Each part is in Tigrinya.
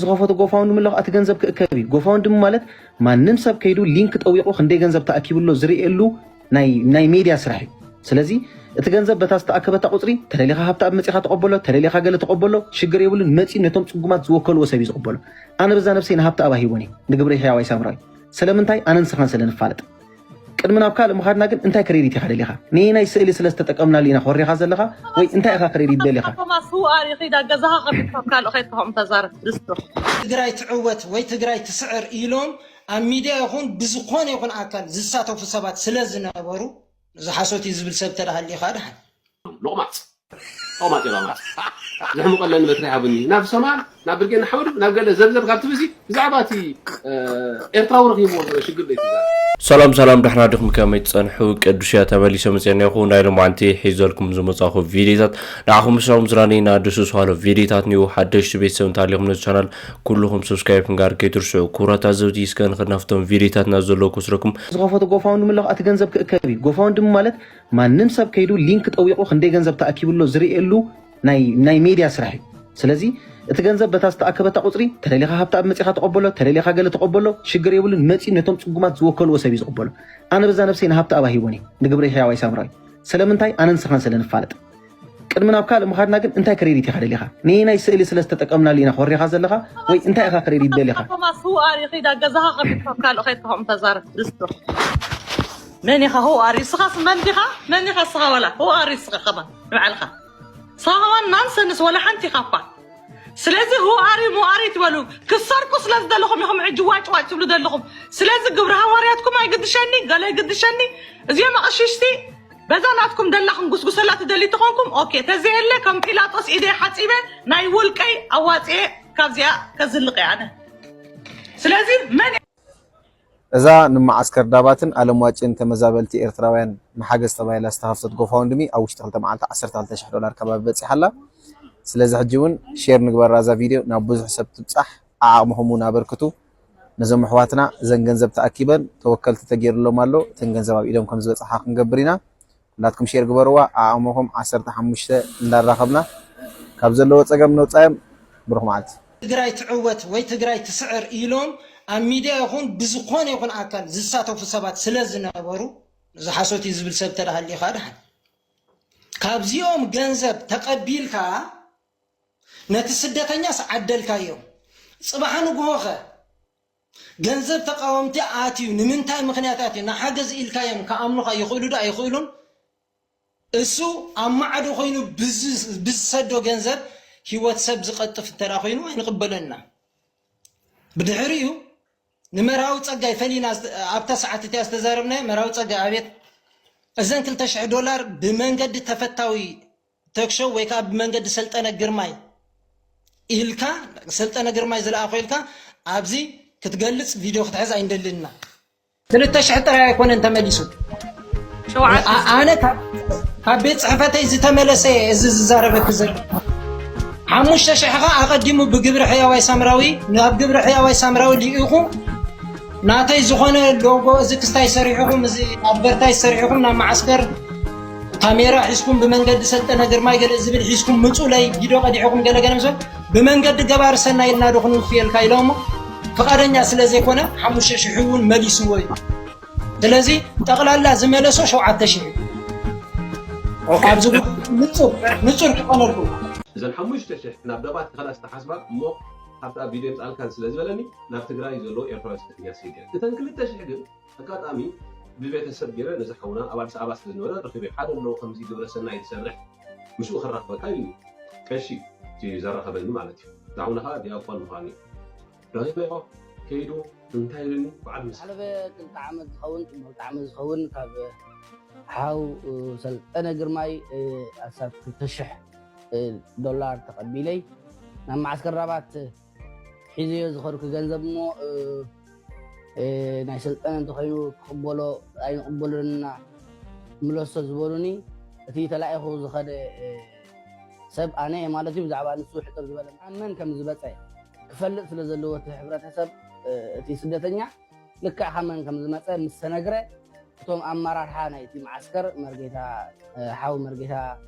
ዝኸፈቶ ጎፋውንድሚ ኣሎ፣ እቲ ገንዘብ ክእከብ እዩ። ጎፋውንድሚ ማለት ማንም ሰብ ከይዱ ሊንክ ጠዊቑ ክንደይ ገንዘብ ተኣኪቡ ኣሎ ዝርእየሉ ናይ፣ ናይ ሜድያ ስራሕ እዩ። ስለዚ እቲ ገንዘብ በታ ዝተኣከበታ ቁፅሪ ተደሊኻ ሃብተኣብ መፂኻ ተቐበሎ፣ ተደሊኻ ገለ ተቐበሎ፣ ሽግር የብሉን። መፂኡ ነቶም ፅጉማት ዝወከልዎ ሰብ እዩ ዝቕበሎ። ኣነ በዛ ነብሰይ ንሃብተኣብ ኣይህቦን እየ፣ ንግብረ ሕያዋይ ሳምራዊ። ስለምንታይ? ኣነን ንስኻን ስለ ንፋለጥ። ቅድሚ ናብ ካልእ ምኻድና ግን እንታይ ክሬዲት ኢኻ ደሊኻ? ነየናይ ስእሊ ስለ ዝተጠቀምናሉ ኢና ኮሪኻ ዘለኻ? ወይ እንታይ ኢኻ ክሬዲት ደሊኻ? ቶማስ፣ who are you? ኺዳ ገዛኻ ከፊትካ ካልእ ኸይድካ ከምኡ ተዛረብ። ድስቶ። ትግራይ ትዕወት ወይ ትግራይ ትስዕር ኢሎም ኣብ ሚድያ ይኹን ብዝኾነ ይኹን ኣካል ዝሳተፉ ሰባት ስለ ዝነበሩ፣ እዚ ሓሶት እዩ ዝብል ሰብ ተደሃሊኻ ድሓን ሎቕማፅ ሎቕማፅ ሎቕማፅ ዘሕምቐለኒ በትሪ ሃብኒ ናብ ሶማል ናብ ብርጌድ ንሓመዱ ናብ ገለ ዘብዘብ ካብ ትብዚ ብዛዕባ እቲ ኤርትራዊ ረኺብዎ ዘሎ ሽግር ደይ ትዛረብ። ሰላም ሰላም፣ ደሕና ዲኹም? ከመይ ትጸንሑ? ቅዱስ እያ ተመሊሰ መጽኤና ይኹ። ናይ ሎማዓንቲ ሒዘልኩም ዝመጻኹ ቪዲዮታት ንዓኹም ምሳኹም ዝራኒ ናድሱ ስዋሎ ቪዲዮታት ኒው ሓደሽቲ ቤተሰብ እንተሃሊኹም ነዚ ቻናል ኩልኹም ሰብስክራይብ ክንጋር ከይትርስዑ። ክቡራት ኣዘብቲ እስከ ንኽናፍቶም ቪዲዮታትና ዘለዉ ክስረኩም። ዝኸፈቱ ጎፋውንድሚ ኣለኹ፣ እቲ ገንዘብ ክእከብ እዩ። ጎፋውንድሚ ማለት ማንም ሰብ ከይዱ ሊንክ ጠዊቑ ክንደይ ገንዘብ ተኣኪቡ ኣሎ ዝርእየሉ ናይ፣ ናይ ሜድያ ስራሕ እዩ። ስለዚ እቲ ገንዘብ በታ ዝተኣከበታ ቁፅሪ ተደሊኻ ሃብተኣብ መፂኻ ተቐበሎ፣ ተደሊኻ ገለ ተቐበሎ፣ ሽግር የብሉን። መፂኡ ነቶም ፅጉማት ዝወከልዎ ሰብ እዩ ዝቕበሎ። ኣነ በዛ ነብሰይ ንሃብተኣብ ኣይህቦን እየ፣ ንግብረ ሕያዋይ ሳምራዊ። ስለምንታይ? ኣነን ንስኻን ስለ ንፋለጥ። ቅድሚ ናብ ካልእ ምኻድና ግን እንታይ ክሬዲት ኢኻ ደሊኻ? ነየናይ ስእሊ ስለ ዝተጠቀምናሉ ኢና ኮሪኻ ዘለኻ? ወይ እንታይ ኢኻ ክሬዲት ደሊኻ? ቶማስ፣ who are you? ኺዳ ገዛኻ ከፊትካ ካልእ ኸይድካ ከምኡ ተዛረብ። ድስቶ። መን ኢኻ? Who are you? ስኻስ መን ዲኻ? መን ኢኻ ስኻ? ዋላ who are you ስኻ? ከማን ንባዕልኻ ስኻ ከማን ናንሰንስ ዋላ ሓንቲ ኢኻ እኳ። ስለዚ who are you? Who are you ትበሉ። ክሰርቁ ስለ ዝደለኹም ኢኹም ሕጂ ዋጭ ዋጭ ትብሉ ዘለኹም። ስለዚ ግብረ ሃዋርያትኩም ኣይግድሸኒ፣ ገለ ኣይግድሸኒ። እዚኦም ኣቕሽሽቲ በዛ ናትኩም ደላ ክንጉስጉሰላ ትደሊ ተኾንኩም፣ ኦኬ፣ ተዘየለ ከም ጲላጦስ ኢደይ ሓጺበ ናይ ውልቀይ ኣዋጽኤ ካብዚኣ ከዝልቕ እየ ኣነ። ስለዚ መን እዛ ንመዓስከር ዳባትን ኣለምዋጭን ተመዛበልቲ ኤርትራውያን ንሓገዝ ተባሂላ ዝተኸፍተት ጎፋውንድሚ ኣብ ውሽጢ ክልተ መዓልቲ ዓሰርተ ክልተ ሽሕ ዶላር ከባቢ በፂሓ ኣላ። ስለዚ ሕጂ እውን ሼር ንግበራ እዛ ቪድዮ ናብ ብዙሕ ሰብ ትብፃሕ፣ ዓዓቕምኹም እውን ኣበርክቱ። ነዞም ኣሕዋትና እዘን ገንዘብ ተኣኪበን ተወከልቲ ተገይሩሎም ኣሎ። እተን ገንዘብ ኣብ ኢዶም ከም ዝበፅሓ ክንገብር ኢና። ኩላትኩም ሼር ግበርዋ። ዓቕምኹም ዓሰርተ ሓሙሽተ እንዳራኸብና ካብ ዘለዎ ፀገም ነውፃዮም። ብሩኽ መዓልቲ። ትግራይ ትዕወት ወይ ትግራይ ትስዕር ኢሎም ኣብ ሚድያ ይኹን ብዝኾነ ይኹን ኣካል ዝሳተፉ ሰባት ስለ ዝነበሩ፣ እዚ ሓሶት እዩ ዝብል ሰብ ተደሃሊኻ ድሓን ካብዚኦም ገንዘብ ተቐቢልካ ነቲ ስደተኛስ ዓደልካዮ። ጽባሕ ንግሆኸ ገንዘብ ተቃወምቲ ኣትዩ ንምንታይ ምኽንያት ኣትዩ ንሓገዝ ኢልካዮም ክኣምኑኻ ይኽእሉ ዶ ኣይኽእሉን? እሱ ኣብ ማዕዶ ኮይኑ ብዝ- ብዝሰዶ ገንዘብ ህይወት ሰብ ዝቐጥፍ እንተ ደኣ ኮይኑ ኣይንቕበሎን ኢና። ብድሕሪኡ ንመርሃዊ ጸጋይ ፈሊና ዝተ- ኣብታ ሰዓት እቲኣ ዝተዛረብናዮ መርሃዊ ጸጋይ ኣቤት እዘን ክልተ ሽሕ ዶላር ብመንገዲ ተፈታዊ ቶክሾው ወይ ከዓ ብመንገዲ ሰልጠነ ግርማይ ኢልካ ሰልጠነ ግርማይ ዝለኣኾ ኢልካ ኣብዚ ክትገልፅ ቪድዮ ክትሕዝ ኣይንደልን ኢና። ክልተ ሽሕ ጥራይ ኣይኮነን ተመሊሱ። ሸውዓተ ኣ- ኣነ ካብ- ካብ ቤት ፅሕፈተይ ዝተመለሰ እየ እዚ ዝዛረበኪ ዘሎ። ሓሙሽተ ሽሕ ኸ ኣቐዲሙ ብግብሪ ሕያዋይ ሳምራዊ ናብ ግብሪ ሕያዋይ ሳምራዊ ልኢኹ ናተይ ዝኾነ ሎጎ እዚ ክስታይ ሰሪሕኹም እዚ ኣድቨርታይዝ ሰሪሕኹም ናብ መዓስከር ካሜራ ሒዝኩም ብመንገዲ ሰልጠነ ግርማይ ገለ ዝብል ሒዝኩም ምፁለይ ቪድዮ ቀዲሕኹም ገለገለ ምስ በል ብመንገዲ ገባሪ ሰናይ ኢልና ዶ ክንውፍየልካ ኢሎሞ ፍቓደኛ ስለ ዘይኮነ ሓሙሽተ ሽሕ እውን መሊስዎ እዩ። ስለዚ ጠቕላላ ዝመለሶ ሸውዓተ ሽሕ እዩ። ኣብዚ ጉዳይ ንፁር ንፁር ክኾነልኩም እዘን ሓሙሽተ ሽሕ ናብ ደባት ተኸላ ዝተሓስባ እሞ ካብቲ ኣብ ቪድዮ የምፃልካን ስለ ዝበለኒ ናብ ትግራይ ዘሎ ኤርትራዊ ስደተኛ ስኢደ እተን ክልተ ሽሕ ግን ኣጋጣሚ ብቤተሰብ ገይረ ነዚ ሓውና ኣብ ኣዲስ ኣበባ ስለ ዝነበረ ረኺበ ሓደ ኣሎ ከምዚ ግብረ ሰናይ ዝሰርሕ ምስኡ ክራኽበካ ኢሉኒ ቀሺ እቲ ዘራኸበኒ ማለት እዩ ዝሓውና ከዓ ዲያቆን ምዃኑ እዩ ረኺበዮ ከይዱ እንታይ ኢሉኒ በዓል ምስ ዝሓለፈ ክልተ ዓመት ዝኸውን ጥሞልቲ ዓመት ዝኸውን ካብ ሓው ሰልጠነ ግርማይ ኣሳብ ክልተ ሽሕ ዶላር ተቐቢለይ ናብ ማዓስከር ዳባት ሒዘዮ ዝኸድኩ ገንዘብ እሞ ናይ ሰልጠነ እንተኾይኑ ክቕበሎ ኣይንቕበሎን ኢና ምለሶ ዝበሉኒ እቲ ተላኢኹ ዝኸደ ሰብ ኣነ እየ ማለት እዩ ብዛዕባ ንሱ ሕፅር ዝበለ ኣመን ከም ዝበፀ ክፈልጥ ስለ ዘለዎ እቲ ሕብረተሰብ እቲ ስደተኛ ልክዕ ካብ መን ከም ዝመፀ ምስ ተነግረ እቶም ኣመራርሓ ናይቲ መዓስከር መርጌታ ሓው መርጌታ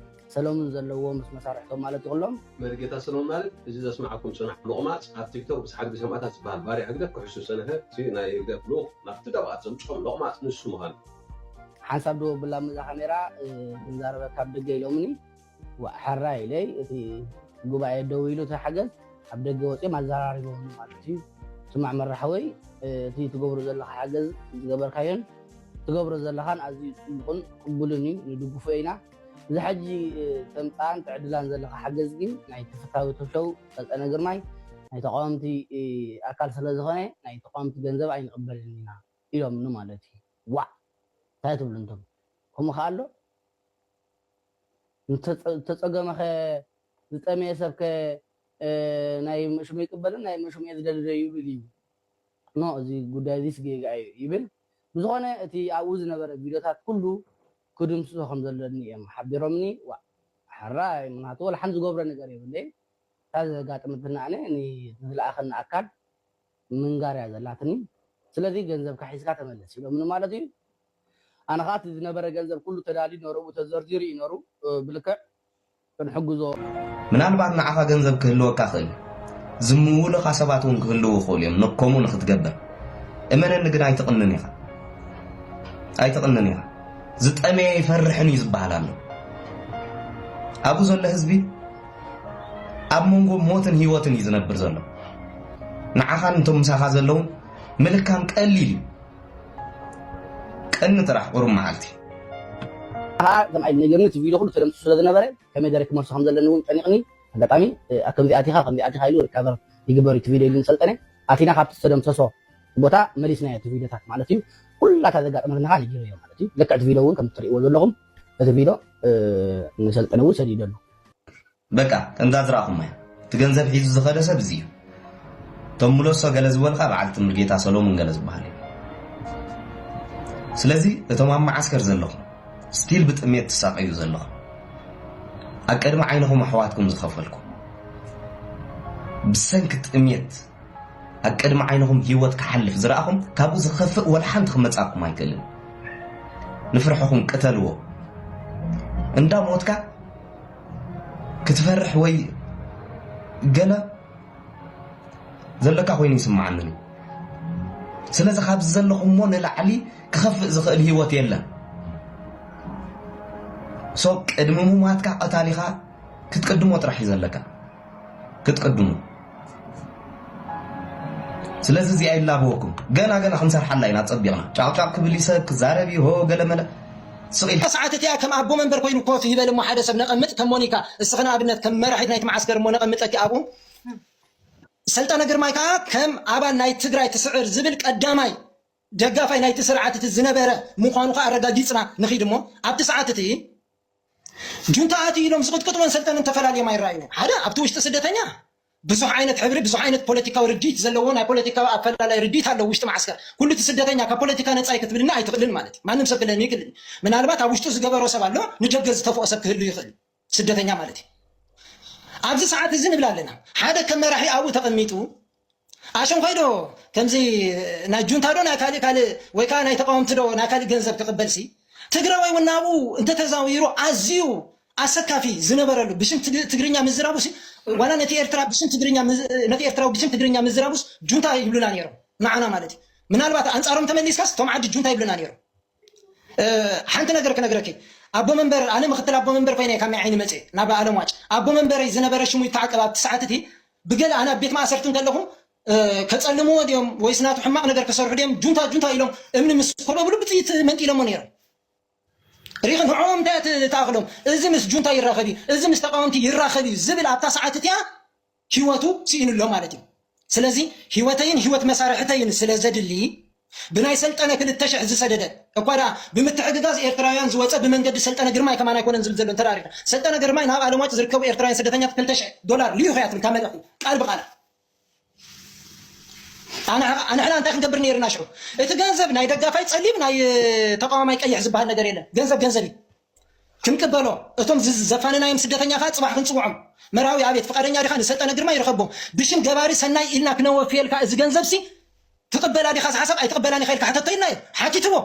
ሰሎምን ዘለዎ ምስ መሳርሕቶም ማለት እዩ ኩሎም። መሪጌታ ሰሎሞን ማለት እዚ ዘስማዓኩም ጽናሕ ሎቕማጽ ኣብ ቲክቶክ ብሰሓት ብሰማእታት ዝበሃል ባርያ ህግደፍ ክሕሱ ዝጸንሐ እቲ ናይ ህግደፍ ልኡኽ ናብቲ ደብኣት ዘምጽኦም ሎቕማጽ ንሱ ምዃኑ። ሓንሳብ ደው ኣብላ እዛ ካሜራ ክንዛረበካ ኣብ ደገ ኢሎምኒ። ዋእ ሕራይ ኢለይ እቲ ጉባኤ ደው ኢሉ እቲ ሓገዝ ኣብ ደገ ወፂኦም ኣዘራሪቦምኒ ማለት እዩ። ስማዕ መራሕወይ እቲ ትገብሮ ዘለኻ ሓገዝ ዝገበርካዮን ትገብሮ ዘለኻን ኣዝዩ ፅቡቕን ቅቡልን እዩ፣ ንድግፎ ኢና። እዚ ሕጂ ተምፃኣን ትዕድላን ዘለኻ ሓገዝ ግን ናይ ተፈታዊ ቶሾው ሰልጠነ ግርማይ ናይ ተቃወምቲ ኣካል ስለዝኾነ ናይ ተቃወምቲ ገንዘብ ኣይንቕበልን ኢና ኢሎምኒ ማለት እዩ። ዋዕ እንታይ ትብሉ እንቶም ከምኡ ከኣ ኣሎ? ዝተፀገመኸ ዝጠመየ ሰብከ ናይ መሽሙ ይቅበልን ናይ መሽሙ እየ ዝደሊ ዶ ይብል እዩ። ኖ እዚ ጉዳይ እዚስ ጌጋ እዩ ይብል። ብዝኾነ እቲ ኣብኡ ዝነበረ ቪድዮታት ኩሉ ክድምስሶ ከም ዘለኒ እዮም ሓቢሮምኒ። ዋ ሕራይ ምክንያቱ ወላ ሓንቲ ዝገብሮ ነገር የብለይን። እታ ዘጋጠመትና ኣነ ንዝለኣኸኒ ኣካል ምንጋር እያ ዘላትኒ። ስለዚ ገንዘብካ ሒዝካ ተመለስ ኢሎምኒ ማለት እዩ። ኣነ ከዓ እቲ ዝነበረ ገንዘብ ኩሉ ተዳልዩ ነረኡ ተዘርዚሩ እዩ ነሩ ብልክዕ ክንሕግዞ። ምናልባት ንዓኻ ገንዘብ ክህልወካ ክእል ዝምውሉኻ ሰባት እውን ክህልው ይኽእሉ እዮም ነኮምኡ ንክትገብር። እመነኒ ግን ኣይትቕንን ኢኻ ኣይትቕንን ኢኻ። ዝጠመየ ይፈርሕን እዩ ዝበሃል ኣሎ። ኣብኡ ዘሎ ህዝቢ ኣብ መንጎ ሞትን ህይወትን እዩ ዝነብር ዘሎ። ንዓኻን እንቶም ምሳኻ ዘለውን ምልካም ቀሊል እዩ። ቀኒ ጥራሕ ቁሩብ መዓልቲ። ከዓ ከም ኣይነገርኒ እቲ ቪድዮ ኩሉ ተደምሱ ስለ ዝነበረ ከመይ ገይረ ክመልሶ ከም ዘለኒ እውን ጨኒቕኒ። ኣጋጣሚ ኣብ ከምዚ ኣቲኻ ከምዚ ኣቲኻ ኢሉ ሪካቨር ይግበር እቲ ቪድዮ ኢሉ ንሰልጠነ ኣቲና ካብቲ ዝተደምሰሶ ቦታ መሊስናዮ እቲ ቪድዮታት ማለት እዩ። ኩላታ ዘጋጠመትና ከዓ ነጊረዮ ማለት እዩ። ልክዕ እቲ ቪድዮ እውን ከም እትርእይዎ ዘለኹም እቲ ቪድዮ ንሰልጠነ እውን ሰዲደሉ። በቃ ከምዛ ዝረኣኹሞ እያ። እቲ ገንዘብ ሒዙ ዝኸደ ሰብ እዚ እዩ። እቶም ምለሶ ገለ ዝበሉ ከዓ በዓልቲ ሙሉጌታ ሰሎሙን ገለ ዝበሃሉ እዮም። ስለዚ እቶም ኣብ መዓስከር ዘለኹም ስቲል ብጥሜት ትሳቐዩ ዘለኹም ኣብ ቅድሚ ዓይንኹም ኣሕዋትኩም ዝኸፈልኩም ብሰንኪ ጥሜት ኣብ ቅድሚ ዓይንኹም ህይወት ክሓልፍ ዝረኣኹም ካብኡ ዝኸፍእ ወላ ሓንቲ ክመጻኩም ኣይክእልን። ንፍርሕኹም ቅተልዎ። እንዳ ሞትካ ክትፈርሕ ወይ ገለ ዘለካ ኮይኑ ይስምዓኒ። ስለዚ ካብዚ ዘለኹሞ ንላዕሊ ክኸፍእ ዝኽእል ህይወት የለን። ሶ ቅድሚ ምሟትካ ቀታሊኻ ክትቅድሞ ጥራሕ እዩ ዘለካ ክትቅድሞ። ስለዚ እዚኣ ይላበወኩም። ገና ገና ክንሰርሓላ ኢና ጸቢቕና። ጫቕጫቕ ክብል ይሰብ ክዛረብ ይሆ ገለመለ ስቕ ኢልካ። ሰዓት እቲኣ ከም ኣቦ መንበር ኮይኑ ኮፍ ይበል እሞ ሓደ ሰብ ነቐምጥ ከም ሞኒካ እስኺ ንኣብነት ከም መራሒት ናይቲ መዓስከር እሞ ነቐምጠኪ ኣብኡ። ሰልጠነ ግርማይ ከኣ ከም ኣባል ናይ ትግራይ ትስዕር ዝብል ቀዳማይ ደጋፋይ ናይቲ ስርዓት እቲ ዝነበረ ምዃኑ ከኣ ኣረጋጊጽና ንኺድ እሞ ኣብቲ ሰዓት እቲ ጁንታ ኣትዩ ኢሎም ዝቕጥቅጥዎን ሰልጠንን ተፈላልዮም ኣይረኣዩ። ሓደ ኣብቲ ውሽጢ ስደተኛ ብዙሕ ዓይነት ሕብሪ ብዙሕ ዓይነት ፖለቲካዊ ርድኢት ዘለዎ ናይ ፖለቲካዊ ኣፈላላይ ርድኢት ኣለዎ ውሽጢ መዓስከር። ኩሉ እቲ ስደተኛ ካብ ፖለቲካ ነጻ እዩ ክትብልና ኣይትኽእልን ማለት እዩ። ማንም ሰብ ክለኒ ይክእል እዩ። ምናልባት ኣብ ውሽጡ ዝገበሮ ሰብ ኣሎ፣ ንደገ ዝተፍኦ ሰብ ክህሉ ይኽእል እዩ። ስደተኛ ማለት እዩ። ኣብዚ ሰዓት እዚ ንብል ኣለና ሓደ ከም መራሒ ኣብኡ ተቐሚጡ ኣሸንኳይ ዶ ከምዚ ናይ ጁንታ ዶ ናይ ካልእ ካልእ ወይ ከዓ ናይ ተቃወምቲ ዶ ናይ ካልእ ገንዘብ ክቕበል ሲ ትግራዋይ እውን ናብኡ እንተተዛዊሩ ኣዝዩ ኣሰካፊ ዝነበረሉ ብሽም ትግ- ትግርኛ ምዝራቡ ሲ ዋላ ነቲ ኤርትራ ብሽም ትግርኛ ምዝ- ነቲ ኤርትራዊ ብሽም ትግርኛ ምዝራቡስ ጁንታ ይብሉና ነይሮም ንዓና ማለት እዩ። ምናልባት ኣንጻሮም ተመሊስካስ እቶም ዓዲ ጁንታ ይብሉና ነይሮም። ሓንቲ ነገር ክነግረኪ ኣቦ መንበር ኣነ ምክትል ኣቦ መንበር ኮይነ ካብ ናይ ዓይኒ መፅእ ናብ ኣለምዋጭ ኣቦ መንበረይ ዝነበረ ሽሙ ይተዓቀብ ኣብቲ ሰዓት እቲ ብገለ ኣነ ኣብ ቤት ማእሰርቲ እንከለኹ ከፀልምዎ ድዮም ወይስ ናቱ ሕማቕ ነገር ክሰርሑ ድዮም ጁንታ ጁንታ ኢሎም እምኒ ምስ ኮበብሉ ብጥይት መንጢሎሞ ነይሮም ሪኽ ንዕኦም እንታይ ትኣኽሎም እዚ ምስ ጁንታ ይራኸብ እዩ እዚ ምስ ተቃወምቲ ይራኸብ እዩ ዝብል ኣብታ ሰዓት እቲያ ህይወቱ ስኢኑ ኣሎ ማለት እዩ። ስለዚ ህይወተይን ህይወት መሳርሕተይን ስለ ዘድሊ ብናይ ሰልጠነ ክልተ ሽሕ ዝሰደደ እኳ ደኣ ብምትሕግጋዝ ኤርትራውያን ዝወፀ ብመንገዲ ሰልጠነ ግርማይ ከማን ኣይኮነን ዝብል ዘሎ እንተደኣ ሪእና ሰልጠነ ግርማይ ናብ ኣለምዋጭ ዝርከቡ ኤርትራውያን ስደተኛታት ክልተ ሽሕ ዶላር ልኢኹ እያ ትብል እታ መልእኽቲ ቃል ብቃል ኣንሕና እንታይ ክንገብር ነይርና ሽዑ እቲ ገንዘብ ናይ ደጋፋይ ፀሊም ናይ ተቃዋማይ ቀይሕ ዝበሃል ነገር የለን ገንዘብ ገንዘብ እዩ ክንቅበሎ እቶም ዘፋነናዮም ስደተኛ ከዓ ፅባሕ ክንፅውዖም መርሃዊ ኣቤት ፍቃደኛ ዲኻ ንሰልጠነ ግርማ ይረኸቦ ብሽም ገባሪ ሰናይ ኢልና ክነወፍየልካ እዚ ገንዘብ ሲ ትቅበላ ዲኻ ዝሓሳብ ኣይትቅበላን ኢኻ ኢልካ ሓተቶ ኢልና እዩ ሓቲትዎ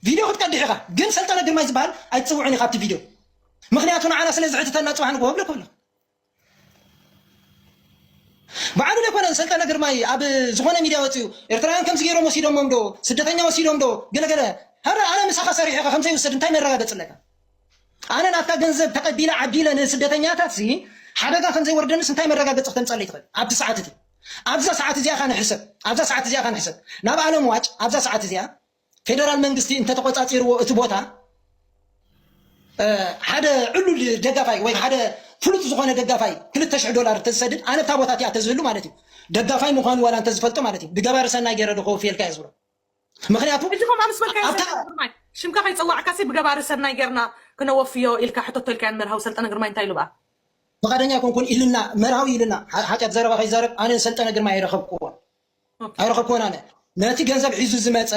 ቪድዮ ክትቀድሕ ኢኻ ግን ሰልጠነ ግርማይ ዝበሃል ኣይትፅውዕን ኢኻ ኣብቲ ቪድዮ ምኽንያቱ ንዓና ስለ ዝሕትተና ጽባሕ ንግሆ እብለኩም ኣለኹ። በዓሉ ዘይኮነ ሰልጠነ ግርማይ ኣብ ዝኾነ ሚድያ ወፂኡ ኤርትራውያን ከምዚ ገይሮም ወሲዶሞም ዶ፣ ስደተኛ ወሲዶም ዶ፣ ገለገለ። ሀረ ኣነ ምሳኻ ሰሪሐ ከምዘይውሰድ እንታይ መረጋገፂ ኣለካ? ኣነ ናትካ ገንዘብ ተቐቢለ ዓዲለ ንስደተኛታት ሲ ሓደጋ ከምዘይወርደንስ እንታይ መረጋገፂ ክተምፀለይ ትኽእል ኣብቲ ሰዓት እቲ? ኣብዛ ሰዓት እዚኣ ካ ንሕሰብ ኣብዛ ሰዓት እዚኣ ካ ንሕሰብ ናብ ኣለም ዋጭ ኣብዛ ሰዓት እዚኣ ፌደራል መንግስቲ እንተተቆጻጺርዎ እቲ ቦታ ሓደ ዕሉል ደጋፋይ ወይ ሓደ ፍሉጥ ዝኾነ ደጋፋይ ክልተ ሽሕ ዶላር እንተዝሰድድ ኣነ ኣብታ ቦታ እቲኣ ተዝህሉ ማለት እዩ። ደጋፋይ ምዃኑ ዋላ እንተዝፈልጦ ማለት እዩ። ብገባሪ ሰናይ ገይረ ዶ ከወፍየልካ እየ ዝብሎ። ምኽንያቱ ሕጂ ከምኣ ምስ በልካ ኣብታ ግርማይ ሽምካ ከይፀዋዕካ ሲ ብገባሪ ሰናይ ጌርና ክነወፍዮ ኢልካ ሕተቶ ኢልካ መርሃዊ ሰልጠነ ግርማይ እንታይ ኢሉ በኣ ፍቓደኛ ኣይኮንኩን ኢልና መርሃዊ ኢልና ሓ- ሓጢኣት ዘረባ ከይዛረብ ኣነ ሰልጠነ ግርማ ኣይረኸብኩዎን ኣይረኸብኩዎን ኣነ ነቲ ገንዘብ ሒዙ ዝመፀ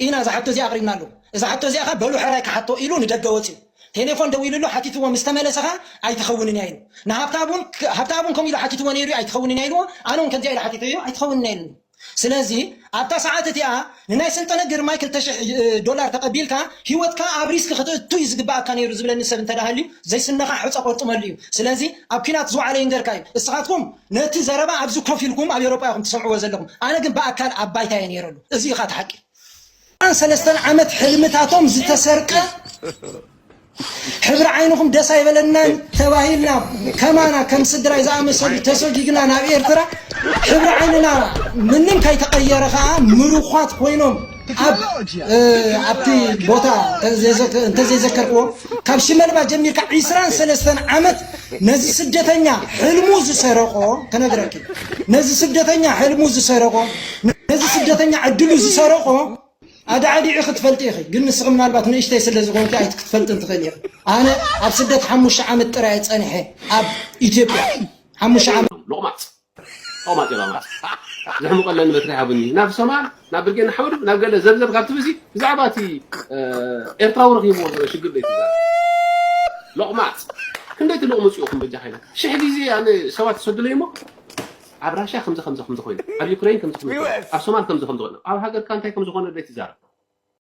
ኢና እዛ ሕቶ እዚኣ ኣቕሪብናሉ። እዛ ሕቶ እዚኣ ኸ በሉ ሕራይ ክሓቶ ኢሉ ንደገ ወፂኡ ቴሌፎን ደዊሉሉ ሓቲትዎ ምስ ተመለሰ ኸ ኣይትኸውንን እያ ኢሉ። ንሃብታቡን ሃብታቡን ከምኡ ኢሉ ሓቲትዎ ነይሩ እዩ ኣይትኸውንን እያ ኢልዎ። ኣነ እውን ከምዚኣ ኢለ ሓቲተዮ ኣይትኸውንን እያ ኢሉኒ። ስለዚ ኣብታ ሰዓት እቲኣ ንናይ ስልጠነ ግርማይ ክልተ ሽሕ ዶላር ተቐቢልካ ህይወትካ ኣብ ሪስክ ክትእቱ እዩ ዝግባኣካ ነይሩ ዝብለኒ ሰብ እንተደኣ ሃልዩ ዘይስነኻ ሑፃ ቆርጥመሉ እዩ። ስለዚ ኣብ ኲናት ዝወዓለ ይንገርካ እዩ። እስኻትኩም ነቲ ዘረባ ኣብዚ ኮፍ ኢልኩም ኣብ ኤውሮጳ ኢኹም ትሰምዕዎ ዘለኹም። ኣነ ግን ብኣካል ኣብ ባይታ እየ ነይረሉ። እዚ ኢኻ እቲ ሓቂ። ሰለስተን ዓመት ሕልምታቶም ዝተሰርቀ ሕብሪ ዓይንኹም ደስ ኣይበለናን ተባሂልና ከማና ከም ስድራይ ዝኣመሰሉ ተሰጊግና ናብ ኤርትራ ሕብሪ ዓይንና ምንም ከይተቐየረ ከዓ ምሩኳት ኮይኖም ኣብ ኣብቲ ቦታ እንተዘይዘከርክዎ ካብ ሽመልባ ጀሚርካ ዒስራን ሰለስተን ዓመት ነዚ ስደተኛ ሕልሙ ዝሰረቆ ከነግረኪ ነዚ ስደተኛ ሕልሙ ዝሰረቆ ነዚ ስደተኛ ዕድሉ ዝሰረቆ ኣዳዕዲዑ ክትፈልጢ ኢኺ ግን ንስኺ ምናልባት ንእሽተይ ስለ ዝኾንኪ ኣይትክትፈልጥን ትኽእል ኢኺ ኣነ ኣብ ስደት ሓሙሽተ ዓመት ጥራይ ጸኒሐ ኣብ ኢትዮጵያ ሓሙሽተ ዓመት ሎቕማጽ ሎቕማጽ ሎቕማጽ ዘሕሙቐለኒ በትሪ ሃብኒ ናብ ሶማል ናብ ብርጌድ ንሓመዱ ናብ ገለ ዘብዘብ ካብ ትብዚ ብዛዕባ እቲ ኤርትራዊ ረኺብዎ ዘሎ ሽግር ደይ ትዛረብ ሎቕማጽ ክንደይ ትልቕምጹ ኢኹም በጃ ሓይለካ ሽሕ ግዜ ኣነ ሰባት ትሰዱለይ እሞ ኣብ ራሽያ ከምዚ ከምዚ ከምዚ ኮይኑ ኣብ ዩክሬን ከምዚ ከምዚ ኮይኑ ኣብ ሶማል ከምዚ ከምዚ ኮይኑ ኣብ ሃገርካ እንታይ ከምዝኾነ ደይ ትዛረብ